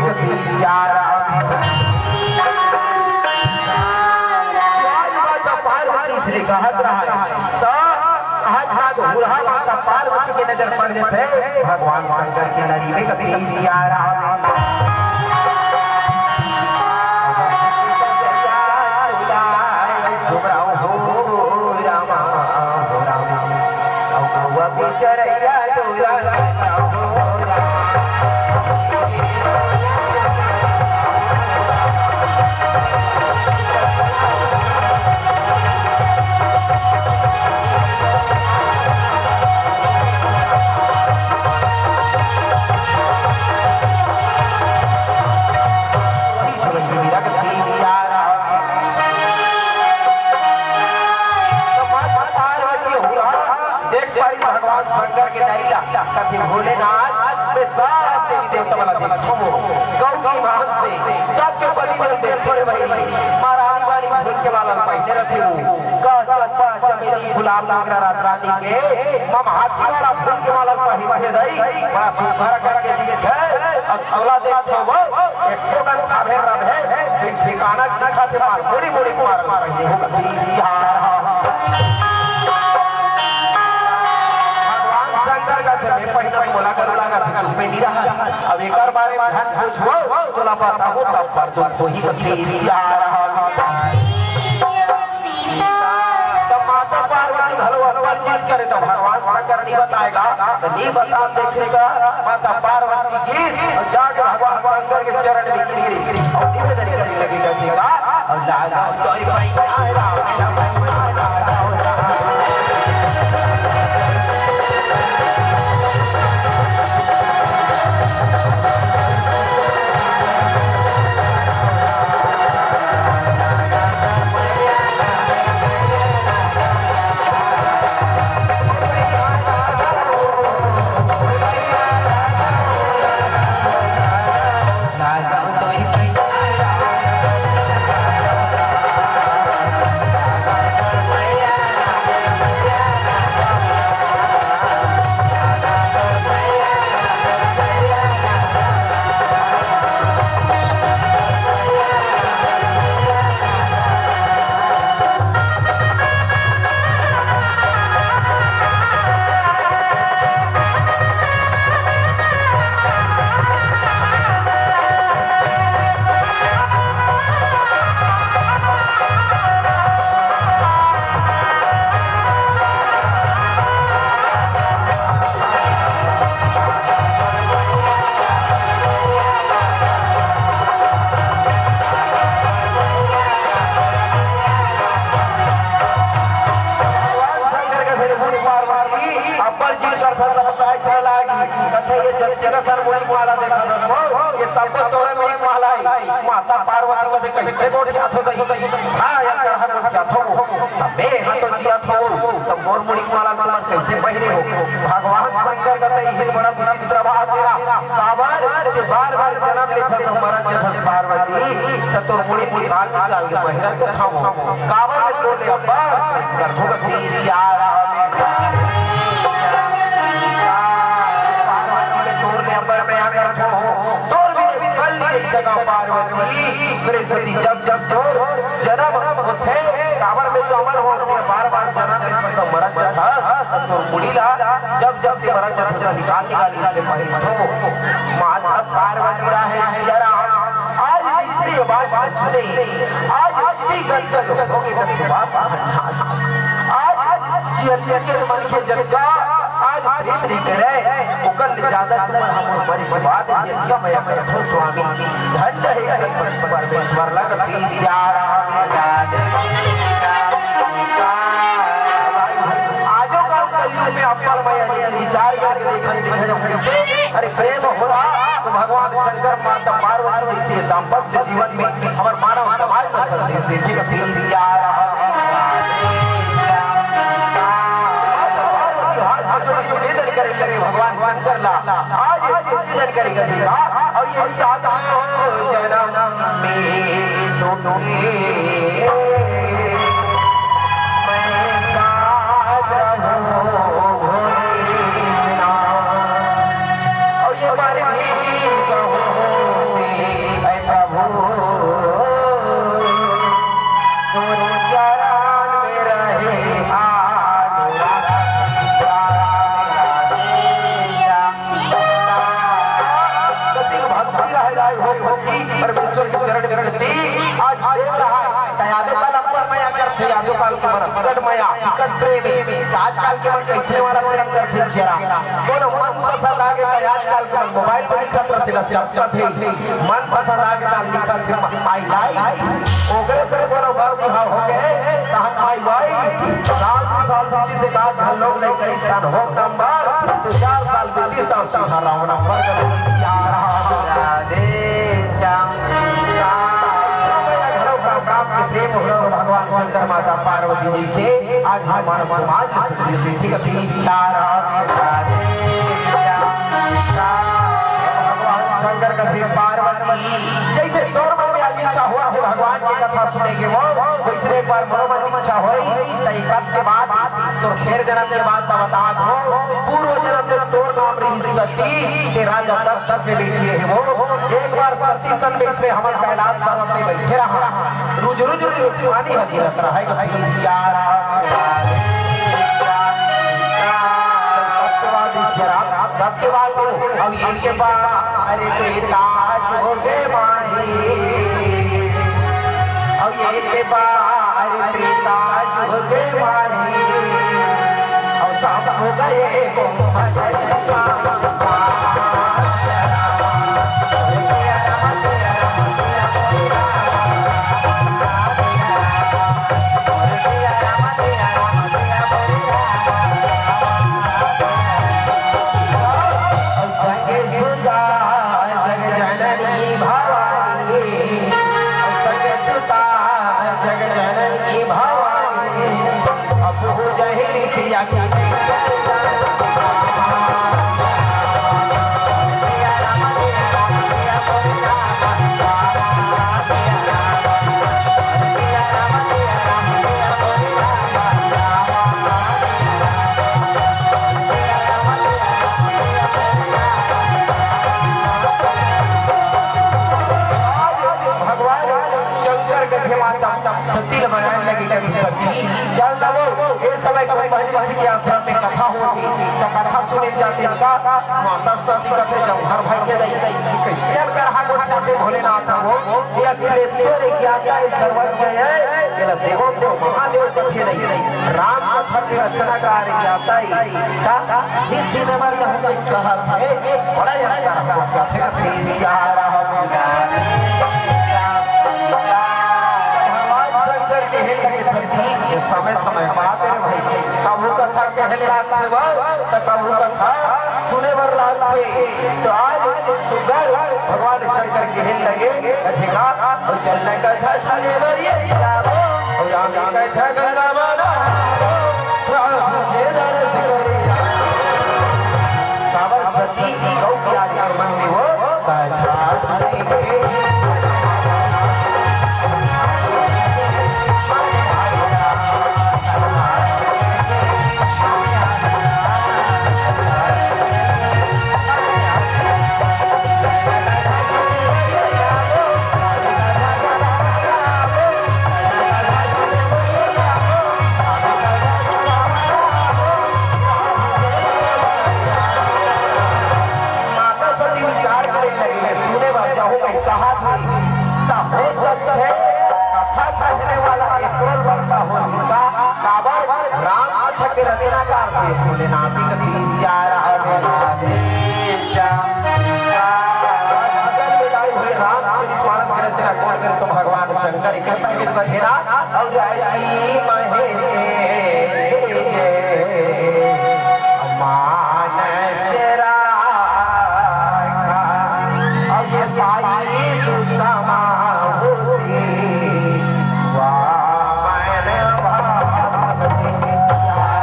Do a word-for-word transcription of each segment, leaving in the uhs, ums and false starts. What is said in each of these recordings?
आज माता पार्वती से कहत रहा है, त आज माता हुरहा माता पार्वती के नजर पड़ जाथे भगवान शंकर के नरी में, कथे सिया राम। देख पारी भगवान शंकर के नरी ला, कथे भोलेनाथ, मैं सब देवी देवता मन ला देखथों। गौ के मान से सबके बलि दे देखथों रे भाई। माँ रानी वाली फूल के माला पहिने रथे हो। कह चंपा चमेली गुलाब मोगरा रात रानी के, मम हाथी वाला फूल के माला पहिने दई, बड़ा सुघर करके दिखथे। अब तोला देखथों वो, एको कन खाभे रभे, फिर ठिकाना दिखा थे मार, बड़ी बड़ी मार पहिने हो कथे सिया राम। भगवान शंकर कथे, "मैं पहिना मोला करू लागत हे, चुपे नहीं रहा।" अब एकर बारे में झन पूछबो, तोला बताहूँ तब पर दुख होही कथे सिया राम। तब माता पार्वती घलो अब्बड़ जिद करे, तब भगवान शंकर नहीं बताय गा, त नहीं बता देखे गा, माता पार्वती गिर अउ जाके भगवान शंकर के चरण में गिर गिरी अउ निवेदन करे लगे कथे गा, अउ लागा तोरी पैया राम, राम, राम, राम, राम। भगवान शंकर के फेर भूत पार्वती अब्बड़ जिद करथन, तब बताए चला लागी। कथे, "ये जतिक असन मुड़ी माला देखत हस वो, ये सब तोरे मुड़ी माला हे।" माता पार्वती कथे, "कइसे गोठियाथो दई? हाँ, ये कहाँ गोठियाथो वो? मैं हा तो जियत हँव, त मोर मुड़ी माला तुमन कइसे पहिरे हो?" भगवान शंकर कथे, "ये बड़ा विचित्र बात हे ना।" काबर ते बार-बार जनम लेथस अउ मरत जथस पार्वती, त तोर मुड़ी निकाल निकाल के पहिरत जथंव। काबर ले तोर ले अब्बड़ करथों कथे सिया राम। पार्वती ले तोर ले अब्बड़ मया करथों, तोर बिन पल नइ रहि सकंव पार्वती। तेकरे सेती जब जब तोर जनम होथे, काबर में तो अमर हो, ते बार-बार जनम लेथस अउ मरत जथस, त तोर मुड़ी ला जब जब ते मरत जथस, निकाल निकाल के पहिरथों। माता पार्वती राहे सिया राम, आज तीसरी बात सुने, आज इतनी गलती हो गई, तो बाप आज जियत के मनखे जतका आज प्रेम नइ करे, ओकर ले जादा तुमन हमर मरे के बाद इतना मया करथो स्वामी। धन्य हे परमेश्वर ला कथे सिया राम। आजो काल कलयुग में अब्बड़ मया हे, विचार करके देखा, देखा जाओ कैसे, अरे प्रेम होला तो भगवान शंकर माता पार्वती जैसे दाम्पत्य जीवन में हमर मानव समाज में संदेश देथे कथे सिया राम। हाथ जोड़ के निवेदन करे लगे भगवान शंकर ला, आज निवेदन करे लगे का, अउ ये सात जनम में तुम्हें मैं साथ रहूं भोलेनाथ। अउ ये बार भी कहूं भगवती परमेश्वर के चरण में विनती, आज प्रेम रहा है, त यादव काल अब्बड़ मया करथे, यादव काल के मन अब्बड़ मया, बिकट प्रेम हे। त आजकाल के मन कइसने वाला प्रेम करथे, जरा कोनो मन पसंद आगे त आजकाल के मन मोबाइल पे लिखत रथे, न चपकत हे, मन पसंद आगे त लिखत हे, "I like।" ओकरे से कोनो गलती हा हो गए, तहन "My wife।" साल दू साल बीतिस, एकाध घलो नहीं कहिस, तहन हो नंबर, तो चार साल बीतिस, तहन सीधा रहो नंबर कर दिस, यार। राधे श्याम। घलो का काम के प्रेम हो भगवान शंकर माता पार्वती जी से। आज हमारा समाज में देखिए, भगवान शंकर कथे पार्वती, जैसे तोर मन में आज इच्छा हो, भगवान की कथा सुने के वो, वैसे एक बार मोरो मन इच्छा होई, त एक के बाद तोर फेर जन्म के बात बता दो, पूर्व जन्म में तोर नाम रही सती, ते राजा दक्ष के बेटी रहे वो, एक बार सती सन में इसमें हमन कैलाश पर्वत में बैठे रहा, रुज रुज रुज रुज पानी ह गिरत रहे, कभी सियारा। तब के बाद इस शराब, तब के बाद वो, अब इनके बाद, अरे त्रेता जुग माही, अब इनके बाद, अरे त्रेता जुग माही, अब सब हो गए वो भजन संग सुता जग जननी भवानी, संग सुता जग जननी भवानी। अब जहि ऋषि अग्नि भगवान शंकर कथे माता सती ल बनाए लगे, कथे, "सती, चल चलो, ए समय कुंभज ऋषि के आश्रम में कथा होही।" त कथा सुने जाते का माता सती कथे, "जब घर भाई के दई, दई, कइसे अलकर हा गोठियाथे भोलेनाथ हो, ये अखिलेश्वर ज्ञाता हे, सर्वज्ञ हे, ये ला देवो देव महादेव कथे दई, राम कथा के रचनाकार ज्ञाता हे।" का? इस दिन बर जब हम कहत हे, बड़ा याद कर रहा हूँ, क्या थे, थे, सियारा हो गया। भगवान शंकर कहे लगे, "सती, ये समय, समय बात हे भाई, कभू कथा कहे लागथे, तो कभू कथा सुने बर लागथे।" तो आज सुंदर भगवान शंकर कहे लगे, अधिका, और चलना कथा सुने बर ये जाबो, और राम कथा गंगा माना। काबर सती गौ के आज के मन में वो कथा सुनेंगे। माता सती विचार करे लगे, सुने बर जाहूं मैं कहा था, त हो सकथे कथा कहने वाला एतरो बड़का होही का, काबर राम कथा के रचनाकार थे भोलेनाथ जी कथी सियारा। रामचरित मानस के रचना कोन करे? तो भगवान शंकर के पहले बघेला और आई महेश मानस राखा, अब पाई सुसमा होसी वामन भाग।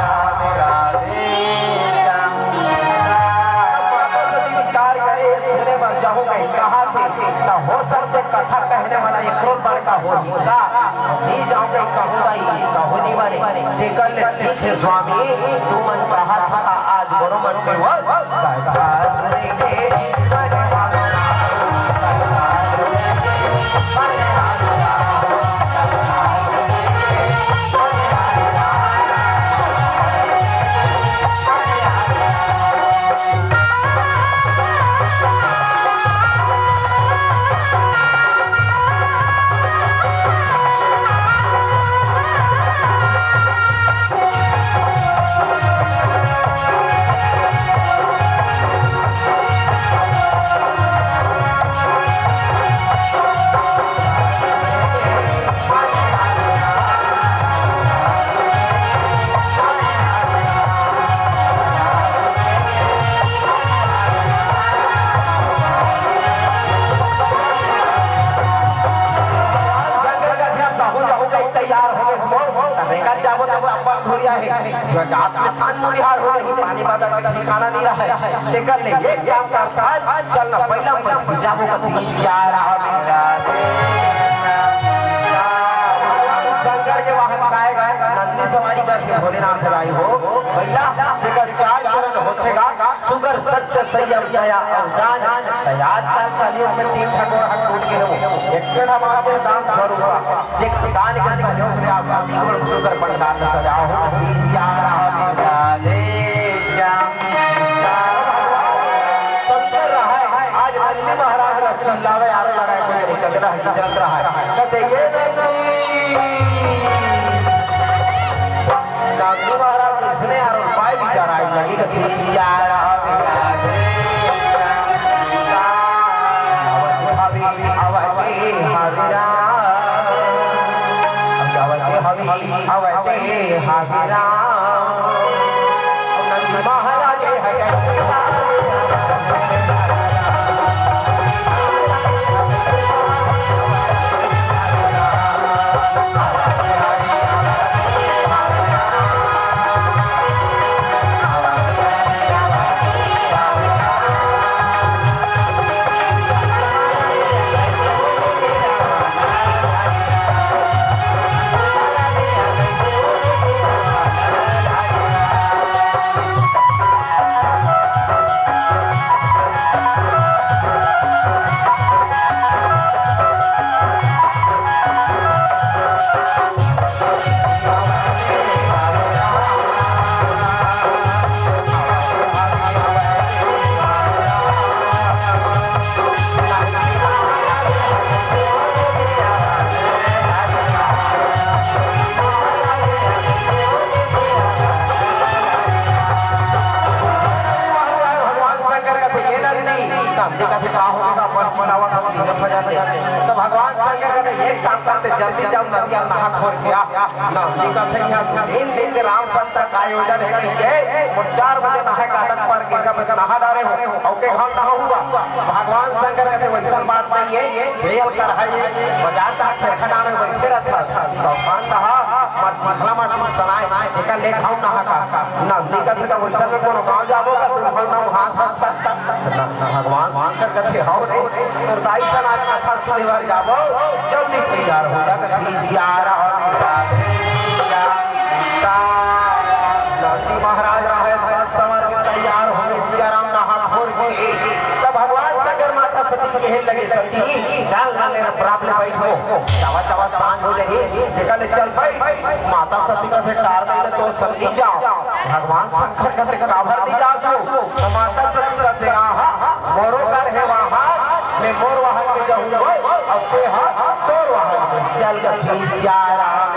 राम राधे श्याम। माता सती विचार करे, सुने बर जाहूं मैं कहा थे, त हो सकथे कथा कहने वाला एक और बड़का होही का? नहीं जाऊं मैं कहूं दाई, कहूं नहीं बने। तेकर ले ठीक हे स्वामी, तुमन कहा था आज बरो मन में वो कथा सुनेंगे। थोड़ी आहे, जो जात के शान मुनिहार हो रही, पानी बादर के ठिकाना नहीं रहा है। तेकर ले एक काम करता है, चल ना, पहला मैं जाबो कथी, सियाराम। भगवान शंकर के वाहन काय गाय, नंदी सवारी करके भोलेनाथ लाई हो। भैया, जेकर चार चरण होथे गा, सुगर सत्य संयम दया अवदान। आजकल कलयुग में तीन ठा गोड़ हाथ टूट गए हो। एक ठा बात है दान स्वरूप, जे दान के सहयोग ले आप अति गुण सुंदर पंडाल सजाओ हो। सियाराम राधे श्याम। शंकर रहा है, आज नंदी महाराज ला चिल्लावे आरो लड़ाई कोई नहीं, कचरा है, जल रहा है। कहते ये नंदी। नागू महाराज इसने यार उपाय विचार आए लगी कि सियाराम राधे श्याम। अवते हवि, अवते हवि राम। अवते हवि, अवते हवि राम। नंदी महाराज है। भगवान शंकर कहते, "ये नंदी।" नंदी कहते, "का हो गे? का मर्जी लावत हो, तीन भजन ले।" तो भगवान शंकर कहते, "एक काम करते, जल्दी जाओ, नदिया नहा खोर के आ।" नंदी कहते, "यहाँ तीन दिन के राम सत्ता का आयोजन है, ठीक है? मोर चार बजे नहाए का आदत पर के, जब नहा डारे हो, ओके, हम नहाऊंगा।" भगवान शंकर कहते, "वैसन बात नहीं है, खेल कर है, ये बाजार का खेखा डाले बैठे रहता है।" तो भगवान कहा, "मत चिखला, मत सनाए, एका ले खाओ नहा का।" नंदी कहते, "तो वैसन में कोनो गाँव जाबो का, तुम हम नाम हाथ हंसता।" न, न भगवान शंकर कहते, "हव रे, तोर दाई सन आज कथा सुने बर जाबो, जल्दी तैयार हो जा।" कथी सियाराम। नंदी महाराज रहे साज संवर के तैयार हो गे, सियाराम नहा खोर के। तब भगवान शंकर माता सती कहे लगे, "सती, चल ना मेरा प्राप ले बैठ हो, चावा चावा सांझ हो जाही, निकल चल भाई।" माता सती का फिर टार दे तो सब नहीं जाओ। भगवान शंकर कहते, "काबर नी जासु?" तो माता सती कहते, "आहा, मोरो घर हे वाहन, मैं मोर वाहन में जाहूं, अउ ते ह तोर वाहन में।" चल गथी सियाराम।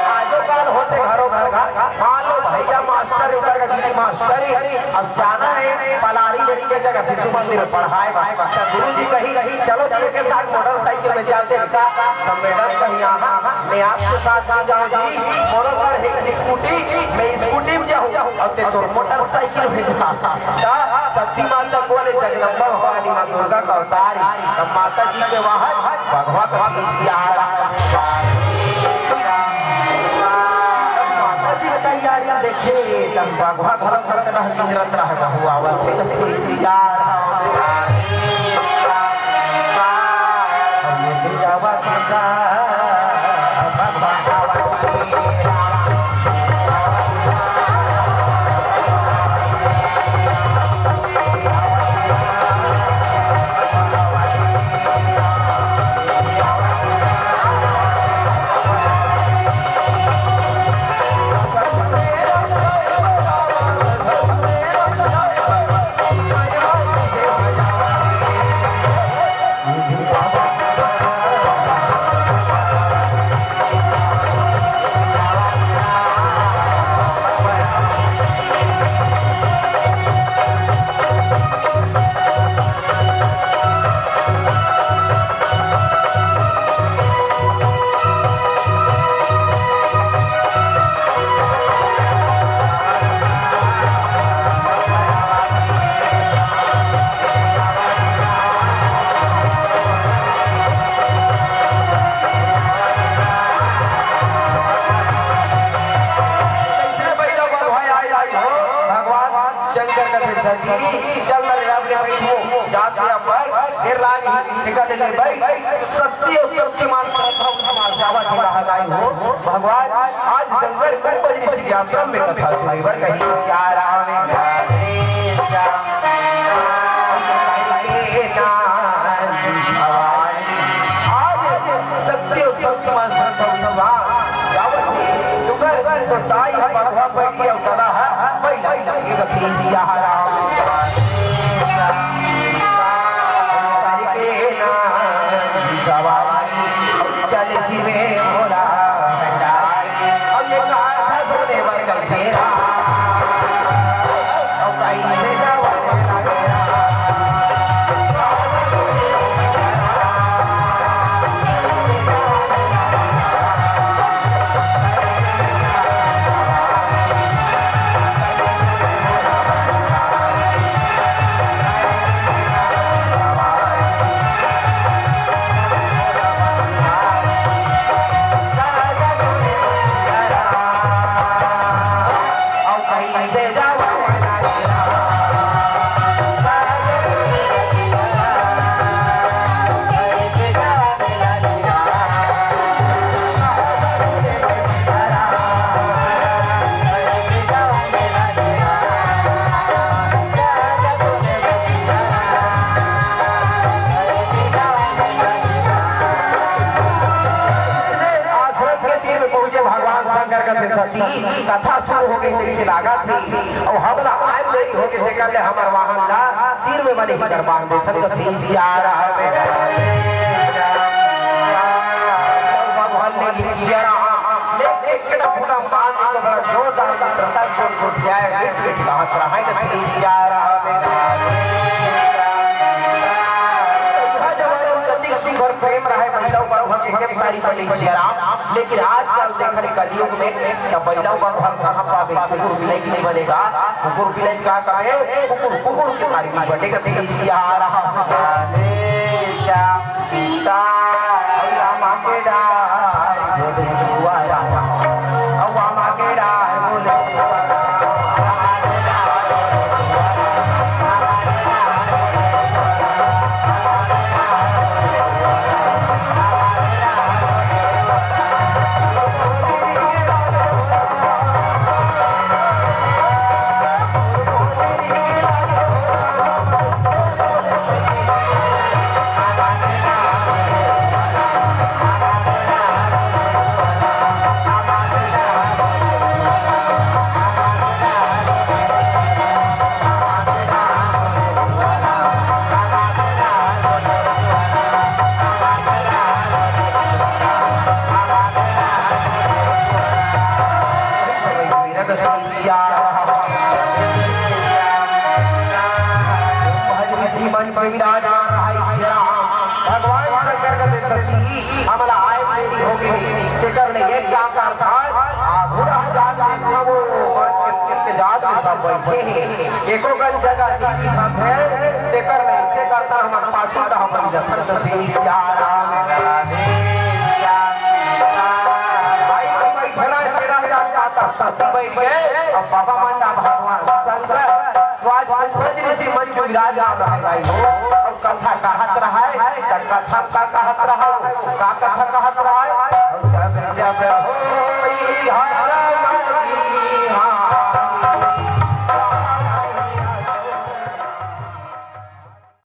आजो काल होथे घरो घर घर, मान लो भैया मास्टर उतर के दीदी मास्टरी, अब जाना है पलारी बेटी के जगह शिशु मंदिर पढ़ाए बा। तो गुरु जी कही, कही, "चलो जी के साथ मोटरसाइकिल में जाते हैं का?" तो मैडम कही, "हाँ, मैं आपके साथ नहीं जाऊँ जी, मोरो घर है स्कूटी, मैं स्कूटी में जाऊँ और ते तोर मोटरसाइकिल में जा।" तो सती माता बोले, "जगदम्बा भवानी माँ दुर्गा का अवतार है।" तो माता जी के वहाँ बघवा का सियारा। माता जी के तैयारी देखे, तब बघवा घर घर के रह, गुजरत रह, बघवा आवत है, तो सियारा। जात ले अब्बड़ देर लागही, तेकर ले बइठ। शक्ति अउ शक्तिमान श्रद्धा उपासना जावत हे, कहा गाय हो भगवान। आज जंगल में बजरी सिंह आश्रम में कथा सुने बर कही। सियाराम आज शक्ति अउ शक्तिमान श्रद्धा उपासना जावत हे। सुगर तो ताई ह बघवा बइठ गे अउ ददा ह बइला लगे कथे। सियाराम करके ना सवारी, चल सिवे मोरा भंडारी। अब ये कथा सुने बर कइसे रा, अब कइसे जावत हे रा। आश्रम के तीर में पहुंचे भगवान शंकर कथे सती, कथा शुरू हो गे, तइसे लागत हे। अउ हमला आए देरी हो गे, तेकर ले हमर वाहन ला तीर में बने ही कर बांध देथन कथे। सियाराम भगवान ने सियाराम ले एक के पूरा बांध के बड़ा जोरदार मंत्र तक को उठाए, मिट मिट कहत रहा है कथे। सियाराम इहा जब कति सुंदर प्रेम रहे, महिला ऊपर के, के तारी पटे सियाराम। लेकिन आजकल देखत कलयुग में त बइला बघवा कहाँ पाबे, कुकुर बिलाई के नइ बने गा, कुकुर बिलाई का करे, कुकुर कुकुर के तारी बटे कथे। सियाराम सीता रामा के डार बोले सुआ रामा, रामा के डार बोले सुआ रामा। भगवान शंकर कथे सती, हमला आए देरी हो गे, तेकर ले एक काम करथन, आघू रह जात देखथन, वो मंच के तीर के जात में सब बइठे हे, एको कन जगह नइ दिखत हे, तेकर ले अइसे करथन, हमन पाछू डहर बइठ जाथन, कथे सियाराम। भाई, भाई, बइठना हे, तेरा हजार जाता, सती बइठ गे, अब बाबा मंडा भगवान शंकर, तो आज पंचवज्र ऋषि मंच में विराजमान रहे भाई हो, अब कथा कहत रहे, त कथा का कहत रहे, का कथा कहत रहे, जब जब हो